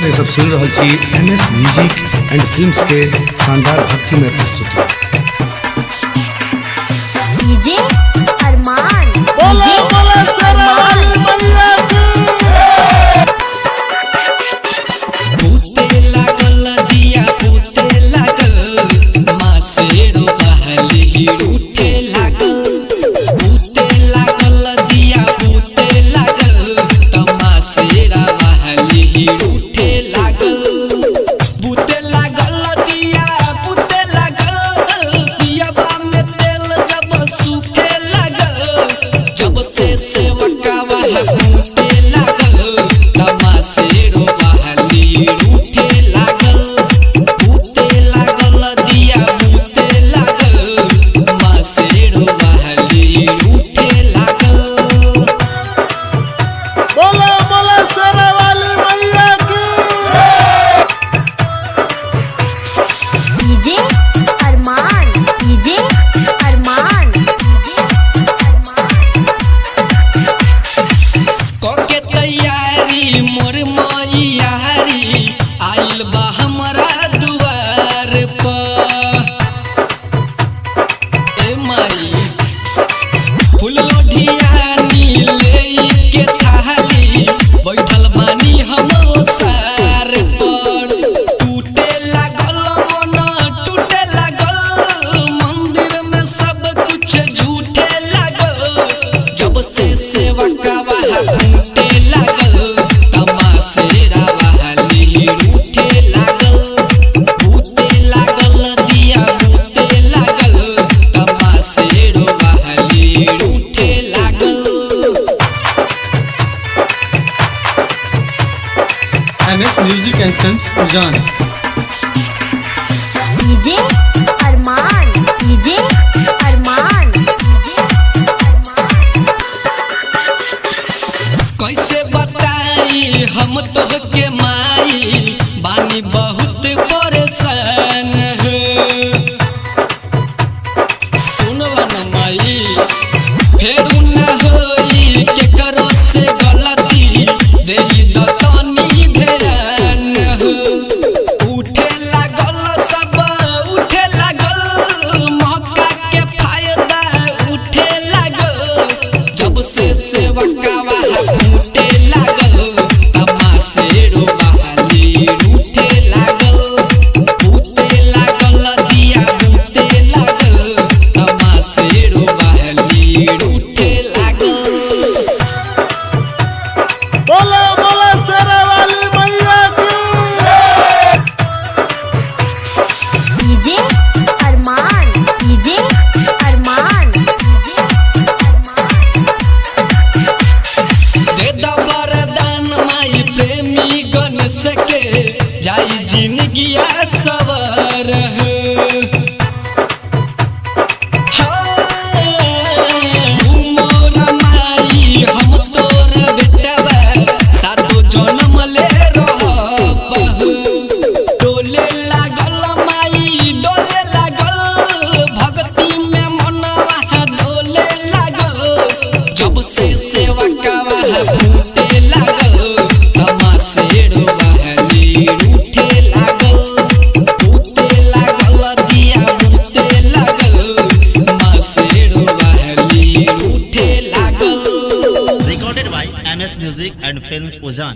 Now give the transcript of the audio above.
अपने सब सुन रहल छी M S music and films के शानदार भक्ति में प्रस्तुति। डीजे अरमान, बोले डीजे बोले शेरा वाली मैया की। पूते लागल दिया पूते लागल मासेरो बहली उठे लागल। पूते लागल दिया पूते लागल तमासेरा बहली उठे लागल। पूते लागल दिया पूते लागल दियाबा में तेल जब सूखे लागल। जब से सेवकावा पूते लागल तमासेरो बहली उठे लागल। पूते लागल दिया पूते लागल मासेरो बहली उठे लागल। बोले बोले शेरा वाली मैया की। DJ Arman, DJ Arman, DJ Arman. कके तैयारी मोर मैयारी आइल बा हमरा दुआर पर। ए माई फूल लोढ़ियानी ले के थाली बैठल बानी हम ओसार पर। टूटे लागल मन टूटे लागल मंदिर में सब कुछ झूठे लागल। जब से सेवकावा टूटे लागल तमासेरा बहाली उठे लागल। भूते लागल दिया भूते लागल तमासेरो बहाली उठे लागल। M S music and films Ujaan. DJ Arman, DJ Arman, DJ Arman. कैसे बताई हम तोहके माई बानी बहुत परेशान हो। सुनला न माई फेरू न होई केकरो से गलती देई द तनी ध्यान हो। उठे लागल सब उठे लागल मौका के फायदा उठे लागल। जब से सेवकावा उठे लागल तमासेरो बहाली उठे लागल। भूते लागल दिया भूते लागल तमासेरो बहाली उठे लागल। बोले बोले शेरा वाली मैया की। DJ Arman, DJ Arman, DJ Arman. दे द वरदान माई प्रेमी गण सके जाई जिंदगिया सवर हो। हाँ, तू मोरा माई हम तोर बेटवा सातो जनम ले रहब हो। डोले लागल माई डोले लागल भक्ति में मनवा डोले लागल। जब से सेवकावा फूटे लागल तमासेरो बहाली उठे लागल। फूटे लागल दिया फूटे लागल मासेरो बहाली उठे लागल। Recorded by MS Music and Films Ozan.